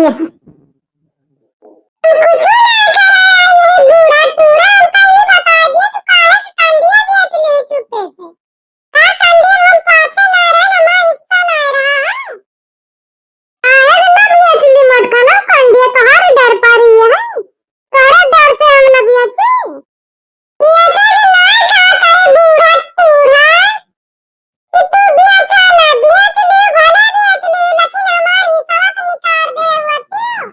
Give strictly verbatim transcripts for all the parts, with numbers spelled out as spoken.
कुछ ना करे, ये बूढ़ा टूरा हमका ये बता दिया कि काहे के कंडिया बेच लिए चुपे से। का कंडिया हम पाछे ना रहे, हमारा हिस्सा ना रहा है। काहे के ना बेच ली मटका ना कंडिया, तोहार डर पड़ी है। तोहरे डर से हम ना बेची। बेचे के ना का करे बूढ़ा टूरा। कि तू बेचा ना, बेच ले, भले बेच ले, लेकिन हमार हिस्सा तो निकाल दे होतियो।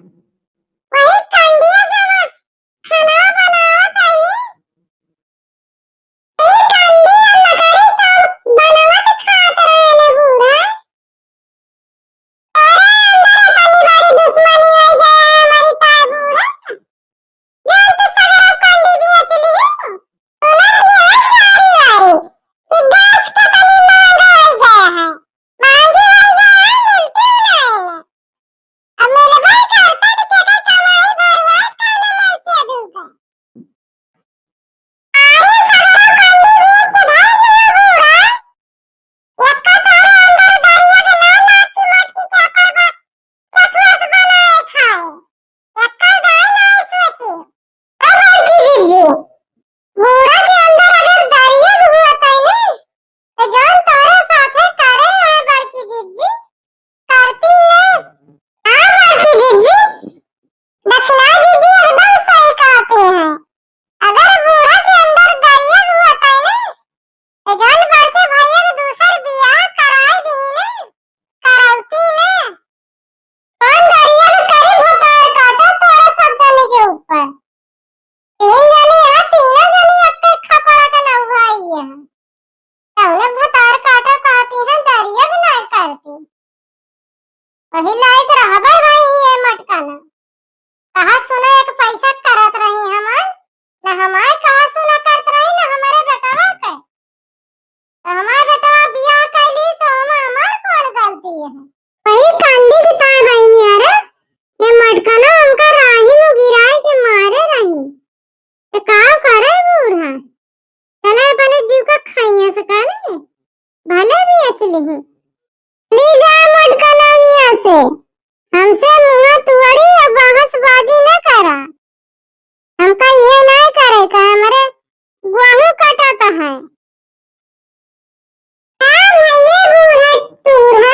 वही कंडिया जब खाना बनावत रही, वही कंडिया लकड़ी तो बनावत खात रहे ले बूढ़ा। तोरे अंदर इतनी बड़ी दुश्मनी हो गया हमारी ताई बूढ़ा। जौन तू सगरो कंडी बेच लिहू। सुनत लिहे चारी वारी कि गैस के तनी महंगा होइ गया है। महंगी होइ गया है, मिलती नहीं है। अब मिलबे करते तो केकर कमाई भरवा, कौनो मरचिया दूबे। अरे सगरो कंडी बेच के धर दिया बूढ़ा। एक्का तोरे अंदर दरिया के ना लाग की मटकी के अकल बा, कथुआ से बनाए खाए। एक्का दाई ना सोचे। ए बड़की जिज्जी, बूढ़ा के अंदर अगर दरिया के हुआ तई ने, तो जौन तोरे साथे करे है बड़की जिज्जी, करती ने। हाँ बड़की जिज्जी, दखिना जिज्जी एकदम सही कहती हैं। अगर बूढ़ा के अंदर दरिया के हुआ तई ने, तो जौन बड़के भैया के दूसर बियाह कराई दी ने, करौती ने। कौन दरिया के करी भतार काटा तोरा सब जने के ऊपर। तीन जने यहाँ, तीनों जने अक्के खपड़ा के नौहाई है। तौले भतार काटा कहती हैं, दरिया के नाई करती। वही लायक रहबे भाई ये मटका ना। कहा सुना एक पैसा करत रही हमार, न हमार कहा सुना करत रही, न हमारे बेटवा के। तो हमार बेटवा बियाह कैली तो हम, हमार कौन गलती है? वही कांडी की तार बहिनी, अरे ये मटका ना उनका राही में गिराए के मारे रही। तो का करे बूढ़ा? चला अपने जीव का खाइया से करे, भले भी असली हूँ। ली जा मटका लंगिया से, हमसे मुँह तोड़ी और बहसबाजी न करा। हमका ये नहीं करे का, हमरे गोहूँ कटत है। काम है ये बूढ़ा टूढ़ा,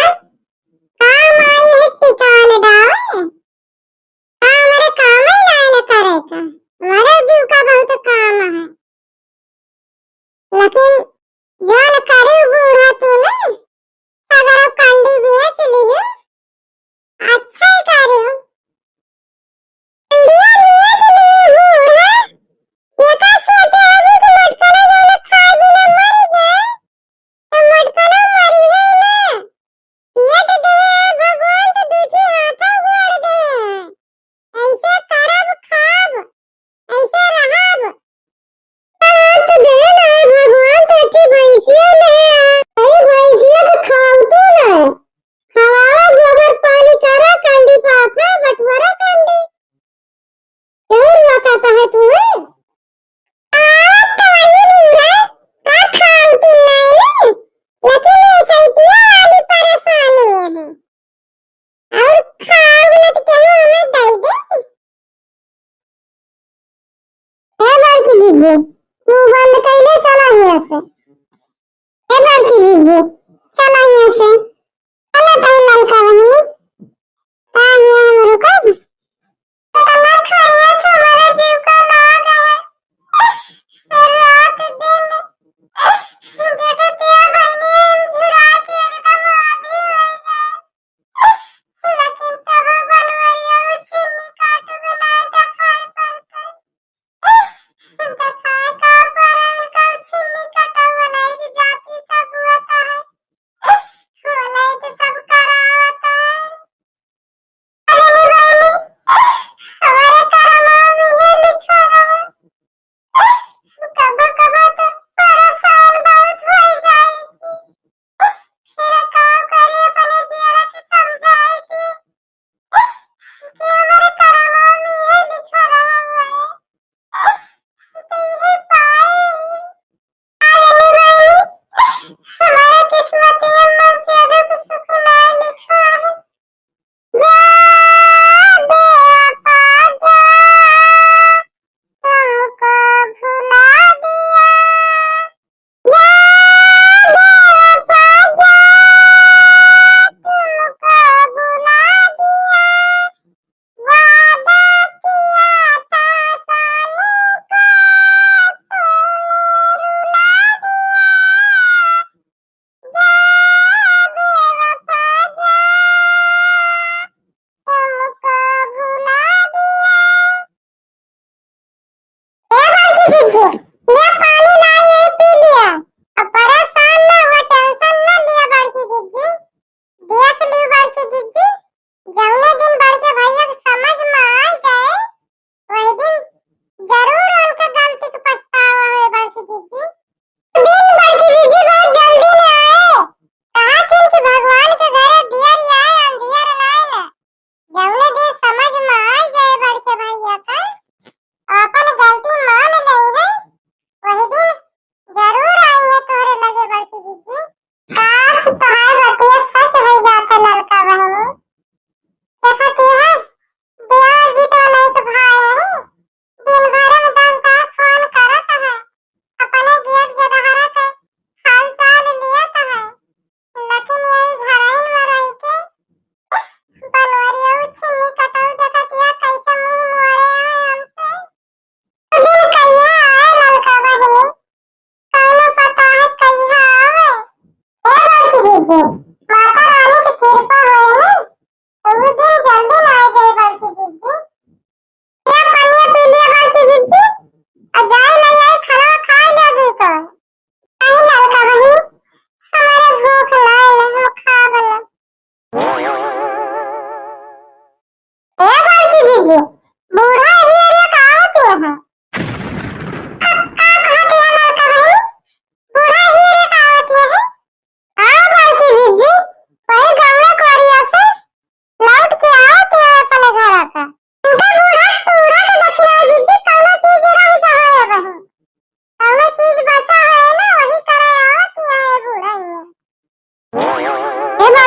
काम आई है टिकान डाल। काम रे काम ही ना न करे का, मरे जीव का बहुत काम है। लेकिन जौन करे बूढ़ा तू ना, सगरो कंडी बेच लियो, अच्छा ही करे। कंडिया बेच लियो बूढ़ा, एका सोचे अभी के लटकले वाले खाए बिना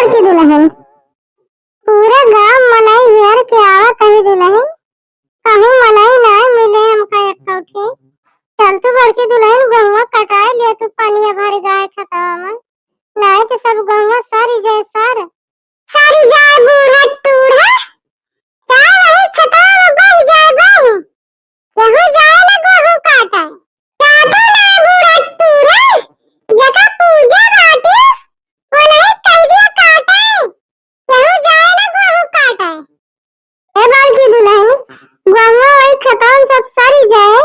की दुलहिन, पूरा गाँव मनई हेर के आवा कही दुलहिन, कहूँ मनई नाहीं मिले हमका एक्कौ ठे। चल तू बड़की दुलहिन, गोहुआ कटाइ लिया तू, पनिया भरि गाय खतवा में, नाहीं तो सब गोहुआ सरि जाए सर। सरि जाए बूढ़ा टूढ़ा, जाए वही खतवा में बहि जाए बहि। केहू जाए ना गोहूँ काटे। काटे ना बूढ़ा टूढ़ा, जेका पूजे बाटे, वो नहीं कह दिया काटे। केहू जाए ना गोहूँ काटे। ए बड़की दुलहिन, गोहुआ वही खतवा में सब सरि जाए।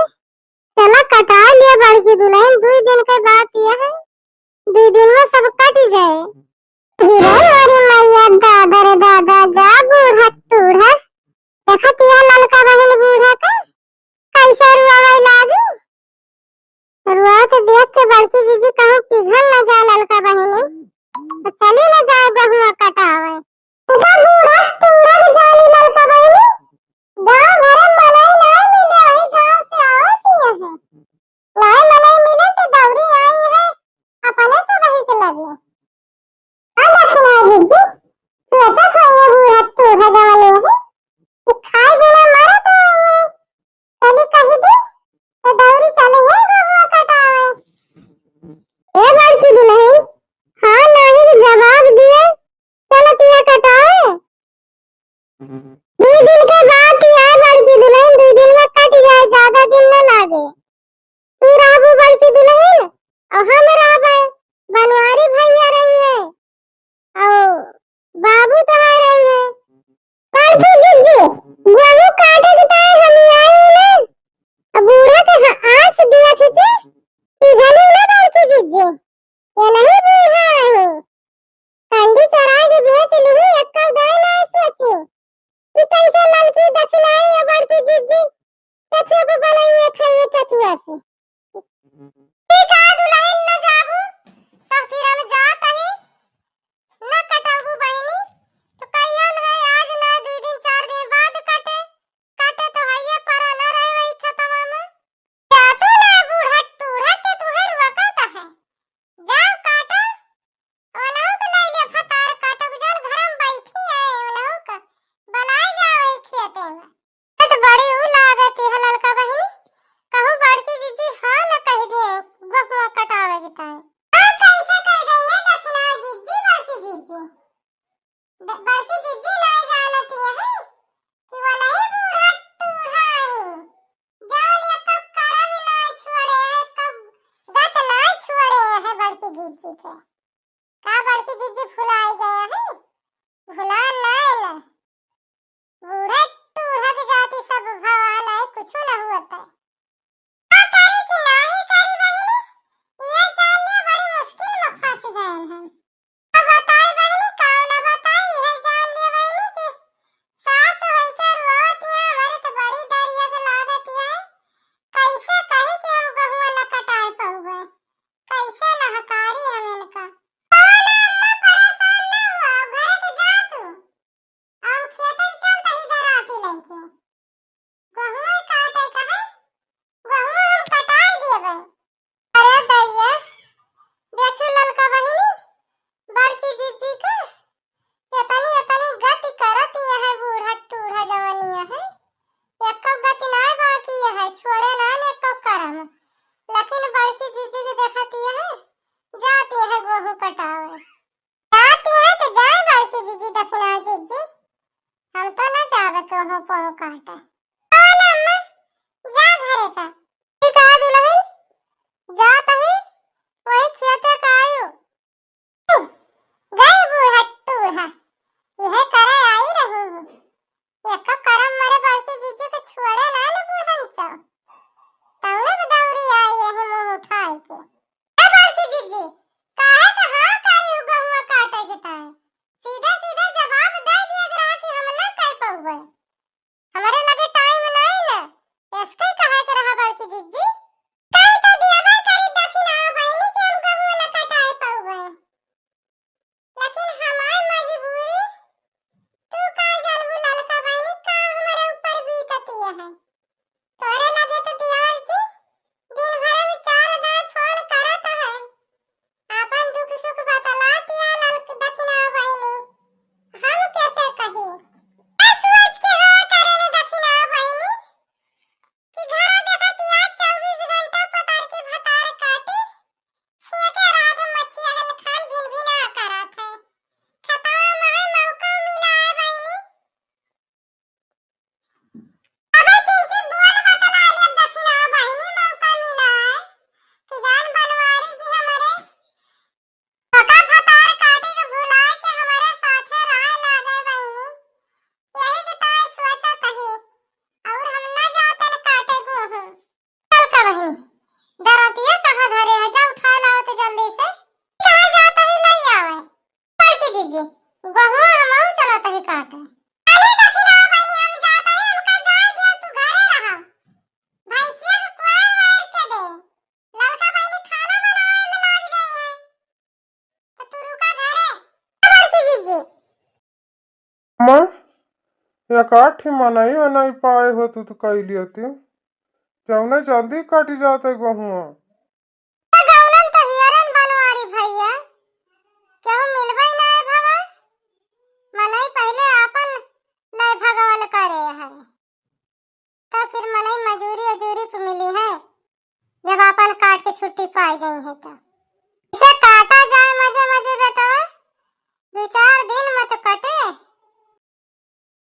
चला कटाइ लिया बड़की दुलहिन, दुइ दिन के बात यह है, दुइ दिन में सब कटि जाए। अरे मोरी मैया, दादा रे दादा, जा बूढ़ा टूढ़ा। देखत यह ललका बहिन बूढ़ा के, कैसे रुआवै लागी। रुआवत देख के बड़की जिज्जी कहूँ पिघल न जाए ललका बहिनी, तो चली न जाए गोहुआ कटावै। उनका बूढ़ा टूढ़ा के जानी ललका बहिनी, गाँव भर में मनई नाहीं मिले, वही गाँव से आवत ही है। नाहीं मनई मिले तो दौड़ी आई है, अपने से वही के लगे। हाँ दखिना जिज्जी, सोचत है ये बूढ़ा टूढ़ा जवानी है कि खाए बिना मरत है। चली कही दी तो दौड़ी चली है गोहुआ कटावै। ए बड़की दुलहिन, हाँ नाहीं के जवाब दिए, चलत यह कटावै। दुइ दिन के बात ही है बड़की दुलहिन, दुइ दिन में कटि जाए, ज्यादा दिन न लागे। तू रहबू बड़की दुलहिन, और हम रहबै, बनवारी भैया रही है, और बाबू तोहार रही है। बड़की जिज्जी, गोहूँ काटे के ताई हम आई ना, अब बूढ़ा के ह-, आँस दिया थे के, पिघली ना बड़की जिज्जी, ये नहीं बूढ़ा है। कंडी चराइ के बेच लिही, एक्कौ दाई नाहीं सोची कि कैसे ललकी दखिनाई या बड़की जिज्जी कथुआ पे बनाई है, खाइए कथुआ से। ठीक है दुलहिन, न जाबू, तब फिर हम जात ही, न कटबू बहिनी, तो कहियन है आज ना, दुइ दिन चार दिन बाद कटे, कटे तो हइये परा न रहे वही खतवा में। जा तू ना बूढ़ा टूढ़ा के तुहर वकत है, जाओ काटो, ओलहू के लइले भतार काटो, जल घर में बैठी है, ओलहू का बनाए जाओ वही खेते में। तो बड़ी ऊ लागत है ललका बहिनी, कहूँ बड़की जिज्जी हाँ न कह दिए, गोहुआ कटावे के ताई। हाँ, कैसे कह गई है दखिना जिज्जी, बड़की जिज्जी? ब-, बड़की जिज्जी ना जानती है कि वो नहीं बूढ़ा टूढ़ा है, जौन ये कब करम ना छोड़े है, कब गत ना छोड़े है बड़की जिज्जी के। का बड़की जिज्जी भुलाइ गया है? भुला नाय ना। बूढ़े टूढ़े के जाति सब भवाल है, कुछ ना हुआ था। का करी कि नाही करी बहिनी, ये जान लिया बड़ी मुश्किल में फंस गए हम। अब बताई बहिनी, का ना बताई, ये जान लिया बहिनी कि सास होई के रोवत है, हमारे तो बड़ी डर यग लागत है। कैसे कही कि हम गहुआ न कटाए पउबे, कैसे लहकारी हम इनका। अरे अम्मा, परेशान ना हुआ, घरे के जा तू। हम खेते के चलत ही डराती लइके। गहुआ काटे कहे, गहुआ हम कटाई देबे। अरे दैया, देखी ललका बहिनी, बड़की जिज्जी के एतनी, एतनी गति करत यह है बूढ़ा टूढ़ा जवानी है। एको गति ना बाकी यह है, छोड़े ना ने एको करम। लेकिन बड़की जिज्जी के देखत यह है, जाती है गोहूँ कटावे। जाती है तो जाए बड़की जिज्जी, दखिना जिज्जी, हम तो ना जावे गोहूँ पोहूँ काटे। हाँ ना अम्मा, जा घरे का। ठीक है दुलहिन, जात ही, वही खेते का आयु। गए बूढ़ा टूढ़ा, यह करे आई रही है। एको करम मरे बड़की जिज्जी के छोड़े ना न बूढ़न चौ। तौने के दौरी आई यही मुँह उठाई के। ए बड़की जिज्जी, काहे के हाँ करी हु गहुआ काटे के ताई? सीधे सीधे जवाब दे दिए के रहा कि हम ना कह पउबे। जी, गहुआ हमहू चलत ही काटे। अरे दखिना बहिनी, हम जात ही, हमका जाए दियो, तू घरे रहा। भैंसिया के कोयर वायर के दे। ललका बहिनी खाना बनावे में लाग गई है। तो तू रुका घरे। बड़की जीजी। अम्मा, एक आठ ही मनई वनई पाए हो तू तो कई लियती। जौने जल्दी कटि जाते गहुआ। गौलन तो हियरन बनवारी भैया, केहू मिलबे ना है भवा। मनई पहिले आपन लय भगवल करे है, तो फिर मनई मजूरी उजूरी पे मिली है, जब आपन काट के छुट्टी पाई जाई है तो।